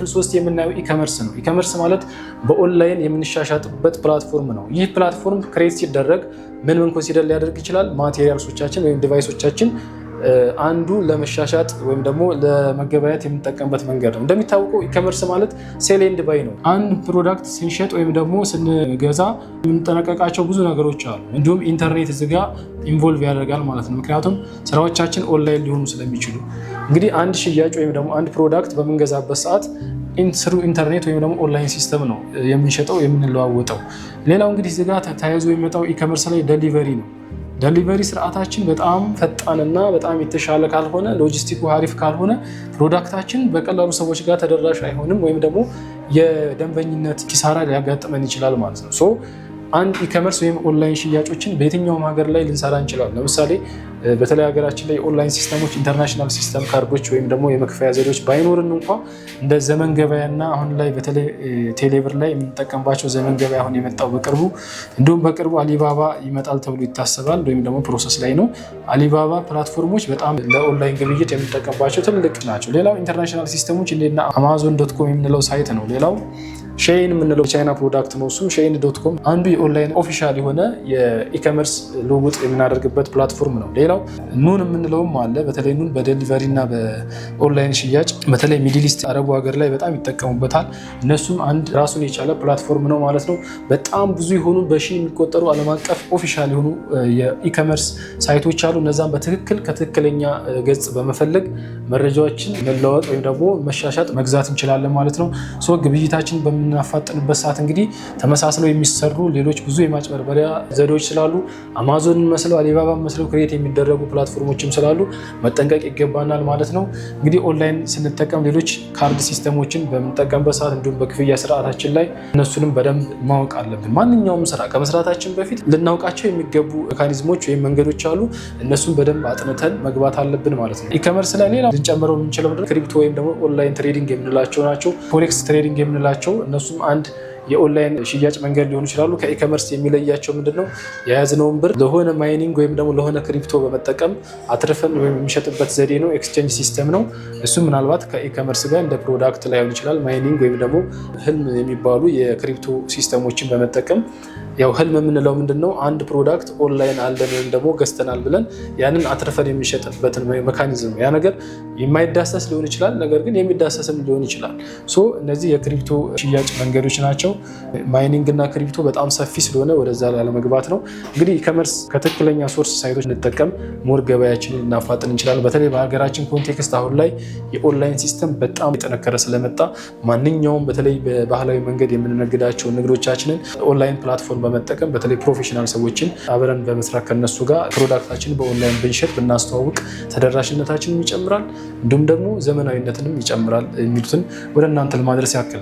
በክፍል 3 የምናየው e-commerce ነው። E-commerce ማለት በኦንላይን የምንሻሻጥበት platform ነው። ይህ platform create ሲደረግ ምን ምን consider ሊያደርግ ይችላል? Materials ኦቻችን ወይም device ኦቻችን አንዱ ለመሻሻጥ ወይም ደግሞ ለመገበያየት የምንጠቀምበት መንገድ ነው። እንደሚታወቀው e-commerce ማለት sell and buy ነው። አንድ product ስንሸጥ ወይም ደግሞ ስንገዛ የምንጠነቀቃቸው ብዙ ነገሮች አሉ። እንዲሁም ኢንተርኔት እዚህ ጋ involve ያደርጋል ማለት ነው። ምክንያቱም ስራዎቻችን ኦንላይን ሊሆኑ ስለሚችሉ፣ እንግዲህ አንድ ሽያጭ ወይም ደግሞ አንድ product በምንገዛበት ሰዓት through internet ወይም ደግሞ online system ነው የምንሸጠው፣ የምንለዋወጠው። ሌላው እንግዲህ እዚህ ጋ ተያይዞ የሚመጣው e-commerce ላይ delivery ነው። Delivery ስርዓታችን በጣም ፈጣንና በጣም የተሻለ ካልሆነ፣ ሎጂስቲኩ አሪፍ ካልሆነ፣ product ኣችን በቀላሉ ሰዎች ጋር ተደራሽ አይሆንም ወይም ደግሞ የደንበኝነት ኪሳራ ሊያጋጥመን ይችላል ማለት ነው። So አንድ e-commerce ወይም ኦንላይን ሽያጮችን በየትኛውም ሀገር ላይ ልንሰራ እንችላለን። ለምሳሌ በተለይ ሀገራችን ላይ online system ኦች፣ international system ካርዶች ወይም ደግሞ የመክፈያ ዘዴዎች ባይኖርን እንኳ እንደ ዘመን ገበያና አሁን ላይ በተለይ ቴሌብር ላይ የምንጠቀምባቸው ዘመን ገበያ አሁን የመጣው በቅርቡ፣ እንዲሁም በቅርቡ አሊባባ ይመጣል ተብሎ ይታሰባል ወይም ደግሞ process ላይ ነው። አሊባባ platform ኦች በጣም ለኦንላይን ግብይት የምንጠቀምባቸው ትልቅ ናቸው። ሌላው international system ኦች እንደነ Amazon.com የምንለው site ነው። ሌላው Shein የምንለው ቻይና product ነው። እሱም Shein.com አንዱ የ online official የሆነ የ e-commerce ልውውጥ የምናደርግበት platform ነው። ሌላው ኑን የምንለውም አለ። በተለይ ኑን በ delivery እና በኦንላይን ሽያጭ በተለይ Middle East አረቡ ሀገር ላይ በጣም ይጠቀሙበታል። እነሱም አንድ ራሱን የቻለ platform ነው ማለት ነው። በጣም ብዙ የሆኑ በሺ የሚቆጠሩ ዓለም አቀፍ official የሆኑ የ e-commerce site ኦች አሉ። እነዛም በትክክል ከትክክለኛ ገጽ በመፈለግ መረጃዎችን መለዋወጥ ወይም ደግሞ መሻሻጥ፣ መግዛት እንችላለን ማለት ነው። So ግብይታችን በምናፋጥንበት ሰዓት እንግዲህ ተመሳስለው የሚሰሩ ሌሎች ብዙ የማጭበርበሪያ ዘዴዎች ስላሉ፣ አማዞንን መስለው፣ አሊባባ መስለው create የሚደረጉ platform ኦችም ስላሉ መጠንቀቅ ይገባናል ማለት ነው። እንግዲህ ኦንላይን ስንጠቀም ሌሎች card system ኦችን በምንጠቀምበት ሰዓት እንዲሁም በክፍያ ስርዓታችን ላይ እነሱንም በደንብ ማወቅ አለብን። ማንኛውም ስራ ከመስራታችን በፊት ልናውቃቸው የሚገቡ mechanism ኦች ወይም መንገዶች አሉ። እነሱን በደንብ አጥንተን መግባት አለብን ማለት ነው። E-commerce ላይ ሌላ ልንጨምረው የምንችለው crypto ወይም ደግሞ online trading የምንላቸው ናቸው። Forex trading የምንላቸው እነሱም አንድ የኦንላይን ሽያጭ መንገድ ሊሆኑ ይችላሉ። ከ e-commerce የሚለያቸው ምንድን ነው? የያዝነውን ብር ለሆነ mining ወይም ደግሞ ለሆነ crypto በመጠቀም አትርፈን ወይም የሚሸጥበት ዘዴ ነው። Exchange system ነው። እሱም ምናልባት ከ e-commerce ጋር እንደ product ላይሆን ይችላል። Mining ወይም ደግሞ ህልም የሚባሉ የ crypto system ኦችን በመጠቀም፣ ያው ህልም የምንለው ምንድን ነው? አንድ product online አለን ወይም ደግሞ ገዝተናል ብለን ያንን አትርፈን የሚሸጥበትን mechanism ነው። ያ ነገር የማይዳሰስ ሊሆን ይችላል፣ ነገር ግን የሚዳሰስም ሊሆን ይችላል። So እነዚህ የ crypto ሽያጭ መንገዶች ናቸው። Mining እና crypto በጣም ሰፊ ስለሆነ ወደዛ ላለመግባት ነው። እንግዲህ e-commerce ከትክክለኛ source site ኦች እንጠቀም፣ more ገበያችንን እናፋጥን እንችላለን። በተለይ በሀገራችን context አሁን ላይ የ online system በጣም የጠነከረ ስለመጣ ማንኛውም በተለይ በባህላዊ መንገድ የምንነግዳቸው ንግዶቻችንን online platform በመጠቀም፣ በተለይ professional ሰዎችን አብረን በመስራት ከነሱ ጋር product ኣችንን በ online ብንሸጥ፣ ብናስተዋውቅ ተደራሽነታችንን ይጨምራል፣ እንዲሁም ደግሞ ዘመናዊነትንም ይጨምራል የሚሉትን ወደ እናንተ ለማድረስ ያክል ነው።